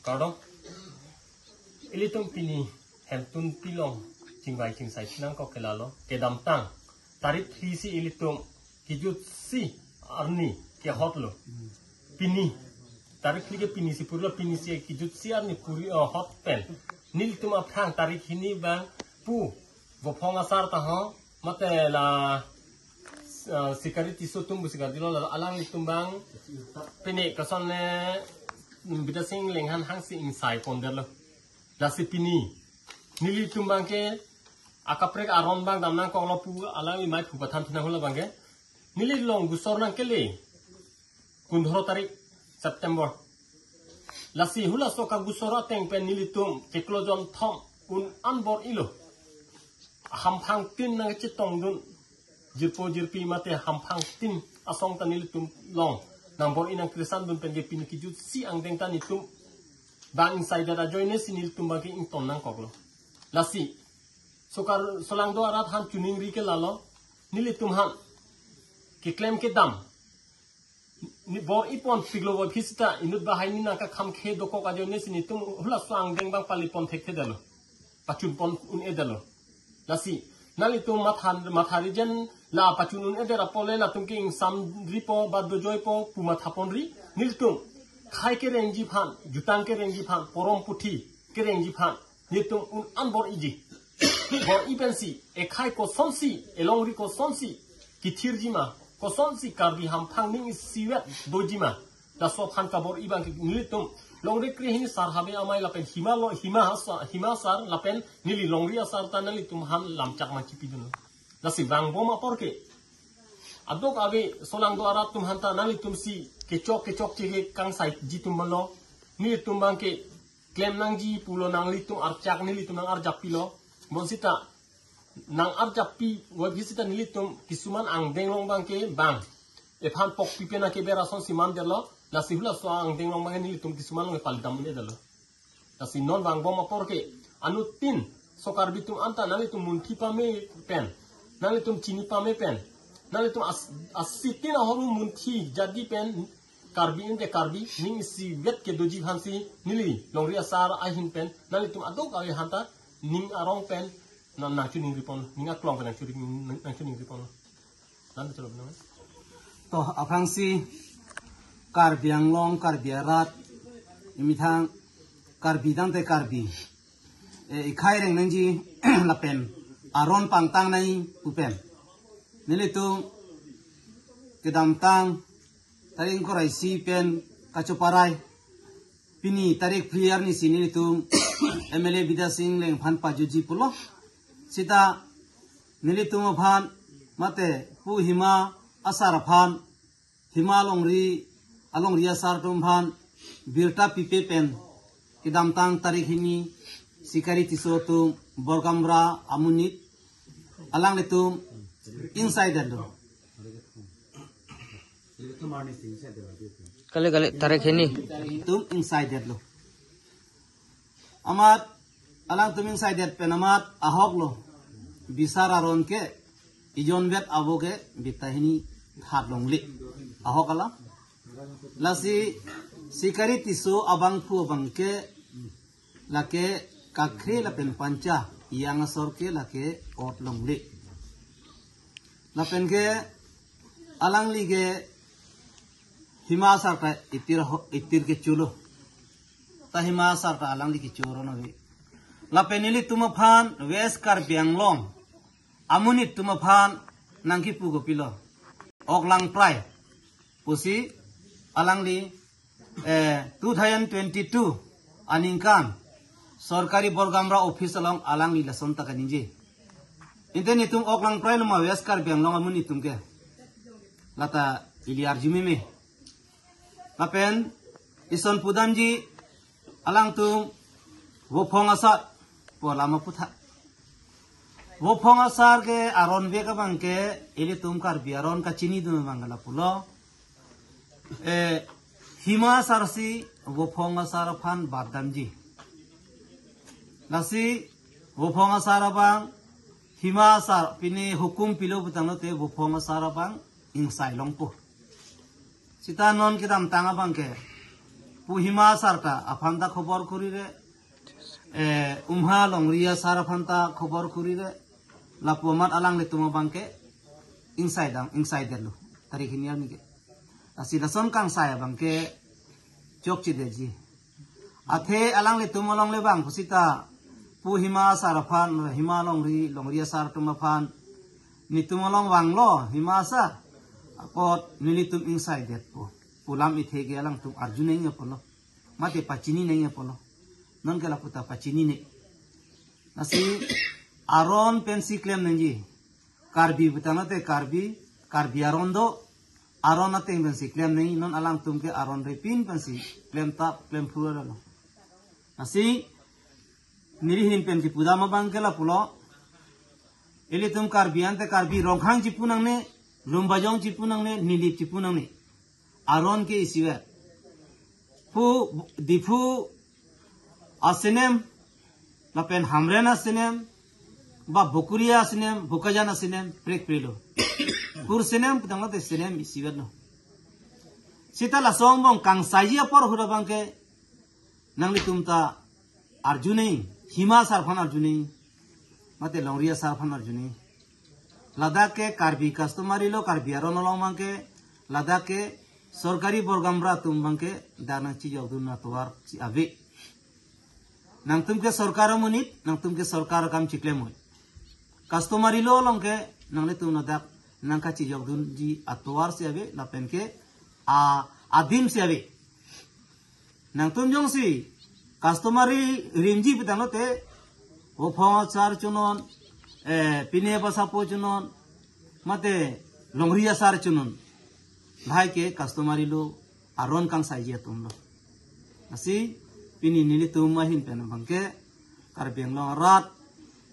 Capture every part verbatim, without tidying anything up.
Kardom. Ilitum pini hemtun pilong chingvai chingsai chinang kok ke lalo. Kedamtang tarik phli si ilitum kijutsi arni kehotlo. Pini tarik phli ke pini si purlo, pini si kijutsi arni puri, oh, hot pen. Nelitum aphrang tarik hini abang pu Vophong asar ta ho, mate la, uh, Sikari Tisso atum bu Sikari lo, la alanglitum abang pini koson le Bidya Sing Lenghan hangsi ingsai pondetlo. Lasi pini nelitum abang ke akaprek aron abang damnang koklo pu alangli mai phu pathan thinang hula abang ke. Neli long gusor nangkele. Pundro tarik September. Lasi hulaso kagusor ateng pen nelitum keklo jonthom un-an bor-ilo. Hamphang tin nangchetongdun. Jirpo jirpi mate hamphang tin asong ta nelitum long. Nang bor-i nangkrisandun pen ke pini kijutsi angdeng ta nelitum abang ingsaidet ajoine si nelitum abang ke ington nangkoklo. Lasi sokar solangdo arat aphan choningri ke lalo. Nelitum aphan keklem kedam ni bor-i pon piklo bor-i sita inut bahai ni nangkakhamkhe dokok ajoine si nelitum hulaso angdeng abang pali pon thekthedetlo. Pachun pon un-edetlo. Lasi nanglitum matha, matha rijen la pachun un-edet apot le latum ke ingsamripo ba dojoipo pu matha ponri. Nelitum khai kerengji aphan, jutang kerengji aphan, porom puthi kerengji aphan nelitum un-an bor-iji. Bor-i pensi ekhai kosonsi, elongri kosonsi kithirji ma, kosonsi Karbi hamphang ning isivet doji ma, laso aphan kabor-i abang ke nelitum longri krehini sar habe amei lapen Hima lo, Hima asar, Hima asar lapen neli longri asar ta nelitum aphan lamchak ma chipidunlo. Lasi vangbom apor ke adokave solangdo arat atum aphan ta nelitum si kechok kechokche ke kangsaiji atum malo. Nelitum abang ke klem nangji pulo, nanglitum archak nelitum nang-arjap pilo. Bonsita nang-arjap pi, bonsita nelitum kisuman angdeng along abang ke bang ephan pokpi pen ake bera asonsi mandetlo. Lasi hulaso angdeng along abang ke nelitum kisuman along pali dam un-edetlo. Lasi non vangbom apor ke anuttin so Karbi atum anta nanglitum munthi pame pen, nanglitum chini pame pen, nanglitum as, asitin ahormu munthi jadi pen Karbi inte Karbi ning isivet kedoji aphansi neli longri asar ahin pen nanglitum adokave aphan ta ning arong pen nang, nangchoningri pon, ning aklong pen nangchoningri, nangchoningri pon. Nang chalo bina. To aphrangsi Karbi Anglong, Karbi arat, emethang Karbi tangte Karbi, eh, ikhai reng nangji lapen aron pangtang nangji pu pen nelitum kedamtang tarik ingkoi ra isi pen kachoparai, pini tarik phli arni si nelitum M L A Bidya Sing Leng aphan pajutji pulo. Sita nelitum aphan mate pu Hima asar aphan, Hima alongri, alongri asar atum aphan birta pipe pen kedamtang tarik hini Sikari Tisso atum Borgamra amonit alanglitum ingsaidetlo. Kali kali tarik hini. Alanglitum ingsaidetlo. Amat alangtum ingsaidet pen amat ahoklo. Bisar aron ke ijonvet avo ke birta hini hat longle. Ahok alam. Lasi Sikari Tisso abangphu abang ke lake Kakhre lapen Pancha, yang asor ke lake ot longle. Lapen ke alangli ke Hima asar ta itir ho, itir kecholo. Ta Hima asar ta alangli kecho ron ave. Lapen nelitum aphan West Karbi Anglong amonit atum aphan nangkipu kopilo, ok langprai pusi alangli, eh, two thousand twenty-two aningkan sorkari Borgamra office along alangli lason ta kaningje. Inte nelitum ok langprailo ma West Karbi Anglong amonit atum ke? Lata ili arjumeme. Lapen ison pudamji alangtum Vophong asar pu alam aputha. Vophong asar ke aron vek abang ke ilitum Karbi aron kachinidun abang ke lapulo. Eh, Hima asar si Vophong asar aphan bat damji. Lasi Vophong asar abang, Hima asar pini hukum pilo putanglote Vophong asar abang ingsai longpo. Sita non kedamtang abang ke Pu Hima asar ta aphan ta khobor kurire, eh, Umha Longri asar aphan ta khobor kurire, lapu amat alanglitum abangke ingsai dam, ingsai detlo, tarik hini arni ke. Lasi lason kangsai abangke chokchedetji. Athe alanglitum along le bang pusita, Pu Hima asar aphan, Hima Longri, Longri asar atum aphan, netum along vanglo Hima asar, apot nelitum ingsai detpo pu lam ithe ke alangtum arju nangji apotlo, mate pachini nangji apotlo. Non ke lapu ta pachinine. Lasi aron pensi klem nangji. Karbi pu tangte Karbi, Karbi aron do, aron ateng pensi klem nangji, non alangtum ke aron repin pensi klemtap klemphru lo. Lasi neli ahin pen kipu dam abangke lapulo. Ilitum Karbi ante Karbi Rongkhang chipu nangne, Lumbajong chipu nangne, Nilip chipu nangne. Aron ke isivet. Pu Diphu asenem, lapen Hamren asenem, ba Bokoria asenem, Bokajan asenem, prekprelo. Kur senem pu tangte senem isivetlo. Sita lason angbong kangsaiji apor ahut abangke nanglitum ta arju nangji, Hima asar aphan arju nangji, mate Longri asar aphan arju nangji. Ladak ke Karbi customary lo, Karbi aron along abangke, ladak ke sorkari borgamra atum abangke dak nangchijokdun atovar si ave. Nangtum ke sorkar amonit, nangtum ke sorkar akam chiklem oi. Customary lo along ke nanglitum ladak nangkachijokdunji atovar si ave, lapen ke a adim si ave. Nangtum jongsi customary rimji pu tangte, Vophong asar chonon, eh, Pine Basapo chonon, mate Longri asar chonon. Lahai ke customary lo, aron kangsaiji atum lo. Lasi pini nelitum ahin pen abangke, Karbi Anglong arat,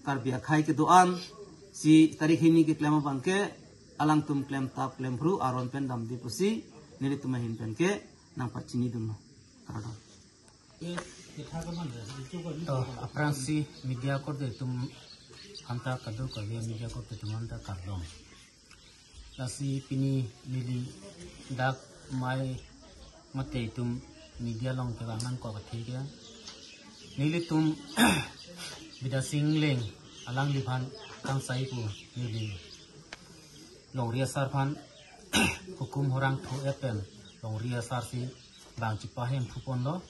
Karbi akhei kedo-an si tarik hini keklem abangke, alangtum klemtap klemphru aron pen damde pusi nelitum ahin pen ke nangpachinidunlo. Kardom. To, aphrangsi media korte atum anta, kadokave media korte atum anta kardom. Lasi pini neli dak mai mate itum media along kevang nangkok athe ke, nelitum Bidya Sing Engleng alangliphan kangsai pu neli Longri asar aphan hukum horang thu epen Longri asar si bang chipahemphu ponlo.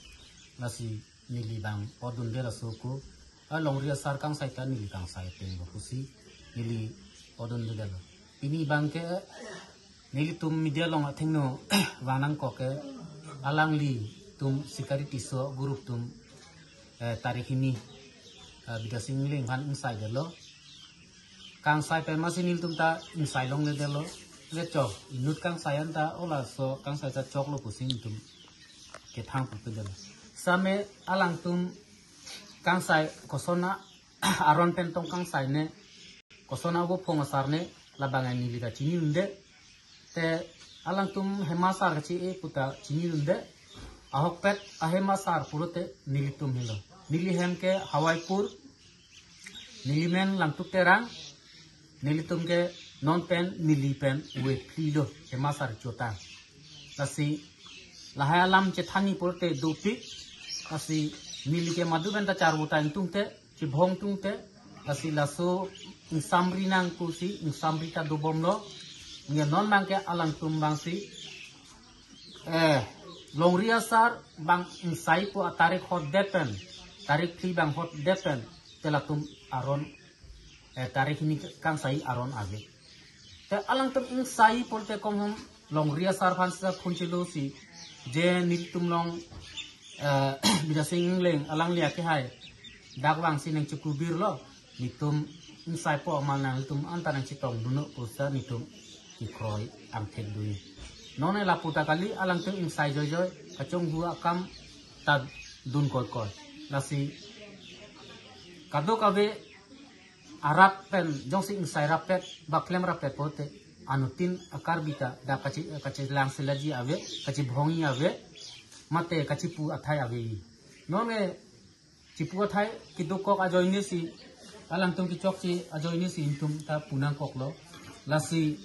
Lasi neli bang podunde laso ako, a Longri asar kangsai ta neli kangsai ateng lo pusi neli podundelo. Pini abangke nelitum media along athengno vang nangkok ke, alanglitum Sikari Tisso group atum, eh, tarik hini, eh, Bidya Sing Engleng aphan ingsai detlo. Kangsai pen masi nelitum ta ingsai longledetlo. Ve chok, inut kangsai anta, o laso kangsai ta choklo pusi nelitum kethang pupedetlo. Same alangtum kangsai koson aron pen tong kangsai ne, koson avophong asar ne, labang neli ta chinidunde. Te alangtum Hima asar kachi-e pu ta chinidunde. Ahokpet a Hima asar pulote nelitum helo. Neli hem ke Hawaipur, neli men Langtuk Terang, nelitum ke non pen neli pen ove phli lo Hima asar chota. Lasi lahai alam chethanji pulote dopik, lasi neli ke madu pen ta charvo ta ingtungte, chibhong tungte, lasi laso ingsamri nang pusi ingsamri ta dobomlo. Nge non abangke alangtum abangsi, eh, Longri asar bang ingsai pu atarik hotdet pen, tarik phli bang hotdet pen, te latum aron, eh, tarik hini kangsai aron ave. Te alangtum ingsai pulote komhom Longri asar aphan sisa phone chelo si, je nelitum along, eh, Bidya Sing Engleng alangli akehai dak vangsi nangchekubirlo, nelitum ingsai po amal nanglitum anta nangchetongdunnon pusi nelitum kekroi angthek dun. Nonke lapu ta kali, alangtum ingsai joijoi, kachonghu akam ta dun koikoi. Lasi kadokave arap pen, jongsi ingsai rappet, ba klem rappet pulote, anuttin a Karbi ta dak kachi, kachelang selaji ave, kachibhongji ave, mate kachipu athai ave. Nonke chipu athai kedokok ajoine si, alangtum kechokche ajoine si nelitum ta pu nangkoklo. Lasi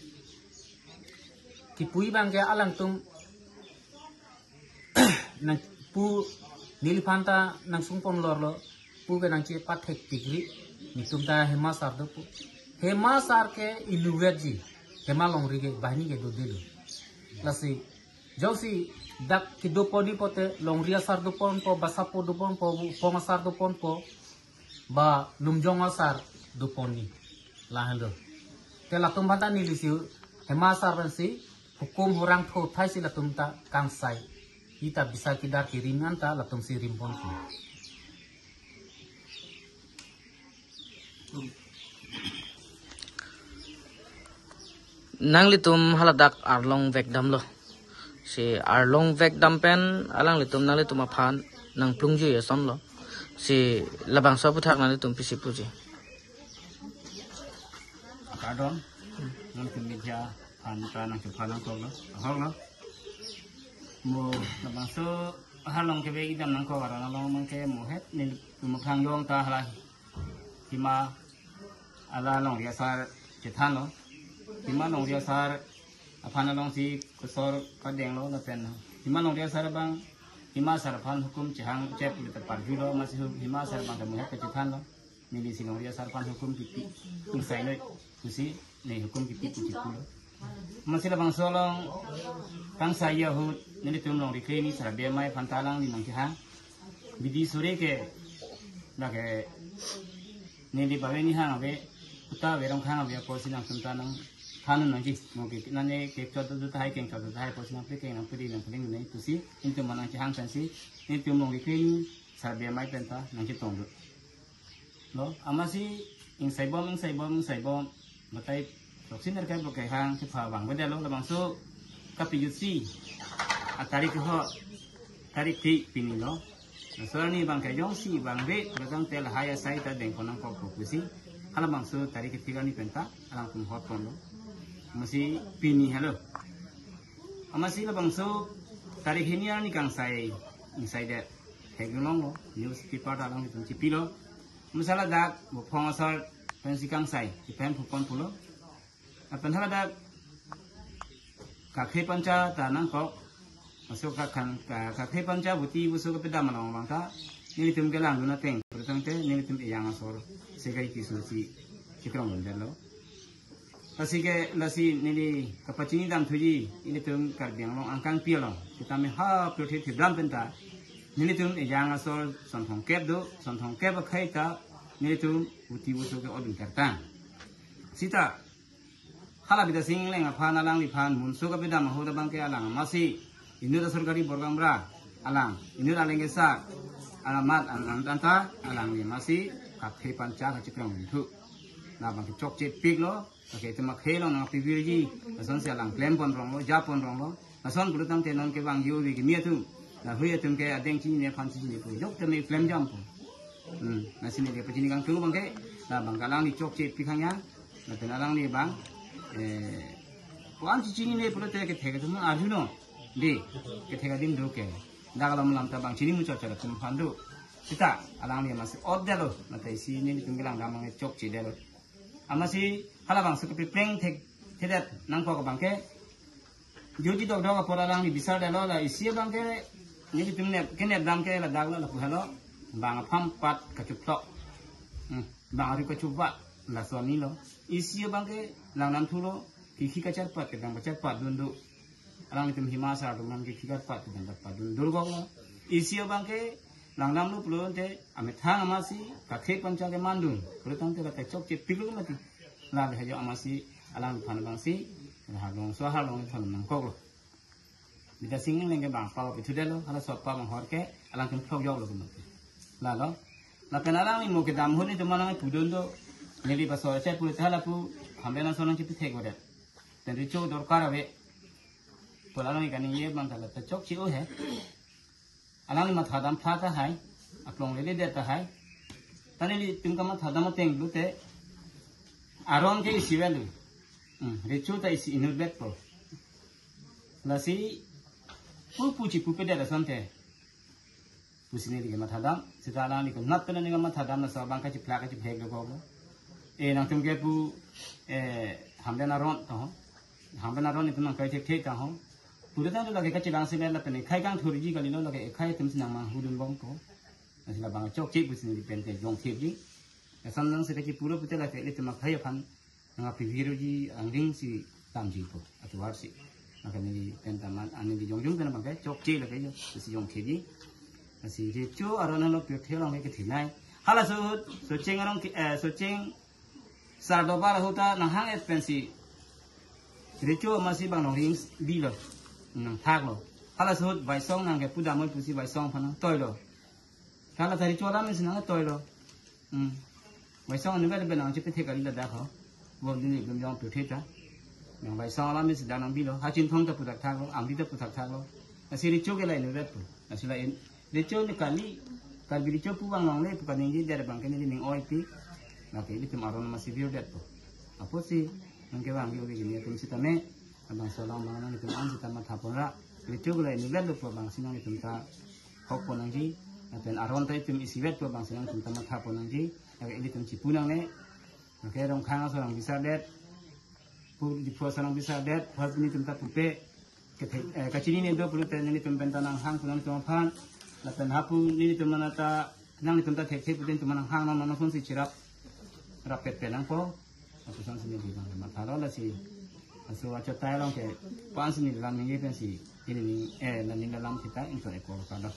kipuji abangke alangtum nang Pu neliphan ta nangsungpon lorlo, pu ke nangchepathek pikri, netum ta Hema sar do pu. Hema sar ke inutvet ji, Hema Longri ke banghini ke dodelo. Lasi, jongsi dak kedopon ni pote, Longri asar doponpo, Basapo doponpo, Bupong asar doponpo, ba Lumjong asar dopon ni, lahenlo. Te latum aphan ta nelisi Hema sar pensi hukum hurang tho thai si latum ta kangsai. Ita bisa kidar kirim an ta latum si rimpon ki. Nanglitum haladak arlong vekdamlo. Si arlong vekdam pen alanglitum nanglitum aphan nangplungji asonlo. Si labangso aphuthak nanglitum pisi puji. Kardom, nangtum media aphan ta nangchepha nangkoklo, ahoklo. Mo labangso arlong kevek idam nangkok aron along mangke mo het nelitum aphan jong ta hala Hima ala Longri asar chethanlo. Hima Longri asar aphan alongsi kosor padenglo lapen Hima Longri asar abang Hima asar aphan hukum chehang chep lita parjulo, amatsi hu-, Hima asar abang ta mo het kachethanlo. Nelisi Longri asar aphan hukum kipi, ingsai noi pusi ne hukum kipi pusi pulo. Amatsi labangso along kangsai ahut nelitum Longri kre ni sar abemai aphan ta alangli nangkehang. Bidi sore ke lake neli bave ni hang ave, kuta ave, rong khang ave apotsi nangtum ta nangthan nangji. Mo ke nane kekchot do tahai, kengchot do tahai apotsi nangpri keng nangpri nangpri nangji pusi nelitum aphan nangkehang pensi nelitum Longri kre ni sar abemai pen ta nangchetonglo. Lo, amatsi ingsaibom, ingsaibom, ingsaibom. Batai toksin er kai bo kehang kepha vangvedetlo, labangso kapijutsi atarik ho, tarik ti pini lo. Laso arni abang ke jongsi vangve, pulo tangte lahai asai ta dengpon nangkok pusi halabangso tarik kethik arni pen ta alangtum hotponlo. Amatsi pini helo. Amatsi labangso tarik hini arni kangsai, ingsaidet, theklonglo, newspaper ta alangtum chepilo. Amatsi ladak Bupong asar pensi kangsai, ipen phupon pulo. Lapen haladak Kakhre Pancha ta nangkok. Masuk kakhan ka-, Kakhre Pancha buti busu kapedam along abang ta nelitum kelangdun ateng, pulo tangte nelitum ejang asor sekai kisu si chikrong lundetlo. Lasi ke, lasi neli kapachini dam thuji, ilitum Karbi Anglong angkangpi along, sitame ha pirthe thibram pen ta nelitum ejang asor sonthong kep do, sonthong kep akhei ta nelitum buti busu ke-odun kertang. Sita hala Bidya Sing Engleng aphan, alangliphan munso kapedam ahut abang ke alang amatsi inut asor gari borgang bra alang, inut aleng kesak alamat an, an, anta alangli amatsi Kakhre Pancha kachikrong thu. Labang ke chokche piklo, lake tema khelo nangpivirji, lasonsi alang klempon ronglo, japon ronglo. Lason pulo tangte non kevang yo vi kimi atum, lahui atum ke adeng chinine aphan chinine pu jok teme klem jampo. Hmm, lasi neli pachini kangtung abang ke, labang ke alangli chokche pikhang ya, lapen alangli abang, eh, ko-an chinine pulote kethek atum arjuno, di, kethek adim do ke. Dak alam alam ta bang chini muchot chot atum aphan do. Sita alangli amatsi otdetlo, mate isi nelitum kelangdam abang chokchedetlo. Amatsi halabangso kepepleng thek, thedet nangkok abang ke, jodi dokdok apor alangli bisardetlo, la isi abang ke nelitum nep, kenep dam ke ladak lo lapu helo, bang apam pat kachuphlok. Hmm, bang ari kachuva, laso anilo. Isi abang ke langdam thulo, kikhi kacharpat, kedam kacharpat dun do. Alanglitum Hima asar atum aphan kikhi karpat, kedam karpat dun durgoklo. Isi abang ke langdamlo pulo tangte amethang amatsi Kakhre Pancha kemandun, pulo tangte la kechokche piklo mati. La behajo amatsi alangliphan abangsi harlong, so harlongliphan nangkoklo. Bidya Sing Engleng ke bang pawa pithudetlo, halaso apam ahor ke alangtum phlokjoklo kumati. Lalo, lapen alangli mo kedam ahut nelitum aphan nangpudun do, neli pasor chai pulote halapu Hamren ason nangchepithekvedet. Pen recho dorkar ave. Pu alangli kaningje abang ta la ta chokche-o he. Alangli mathadam phla tahai, aklong leledet tahai. Ta nelitum kamathadam ateng pulote aron ke isi avelo. Hmm, recho ta isi inutvetpo. Lasi pu puchi pupedet asonte pusi neli kamathadam, sita alangli konat pen neli kamathadam, laso abang kachiphlak kachiphlek dokoklo. Eh, nangtum ke pu, eh, Hamren aron ta ho. Hamren aron itum nangkai thekthek ta ho. Pura tang lake kachelang sila lapen ekhai kangthurji kalilo, lake ekhai atum si nangmanghudunbompo. Lasi labang chokche pusi neli pen ke jongthepji. Eson nang sila kipuro pute lake ilitum akhai aphan nangpiviruji angring si damjipo atovar si. Maka neli pen taman, ah, neli jongjong pen abang ke chokche lake jo, si jongthepji. Lasi recho aron lo pirthe along ke kethenei. Halaso ahut, Socheng arong ke, eh, Socheng Sardoba ahut ta nanghang-et pensi recho amatsi bang nongring bilo, nangthaklo. Halaso ahut Baisong nangkepu damnoi pusi Baisong aphan nangtoilo. Hala ta recho alam si nangtoilo. Hmm. Baisong anu bel bel nangchepethe kali ladak ho. Bo neli bem jong pirthe ta. Nang Baisong alam si dan nangbilo. Ha Chinthong ta pu thakthaklo, Amri ta pu thakthaklo. Lasi recho ke la inutvetpo. Lasi la in, recho ni kali, Karbi recho pu bang longle pu kaningjedet abang ke neli ning oipi. Lake ilitum aron amatsi virdetpo. Apotsi nangkevang yo bigini atum sitame, labangso along abang nanglitum an sita mathapon ra. Recho ke la inutvetlo pu abang si nanglitum ta hokpon nangji. Lapen aron ta itum isivetpo abang si nanglitum ta mathapon nangji. Lake ilitum chipu nangne. Lake Rongkhang aso nangvisardet, pu Diphu aso nangvisardet, hal pu nelitum ta pupe, kethe-, eh, kachinine do pulote nelitum pen ta nanghang pu nangtum aphan, lapen hapu nelitum nana ta, nanglitum ta thekthe pute nelitum nanghang nang nang phone si chirap, rapet pe nangpo, lapuson si neli bang mathalo lasi, laso achotai along ke, pan si neli lam ningje pensi, neli ning, eh, neli ning lam kita, ingkoi ekor kado.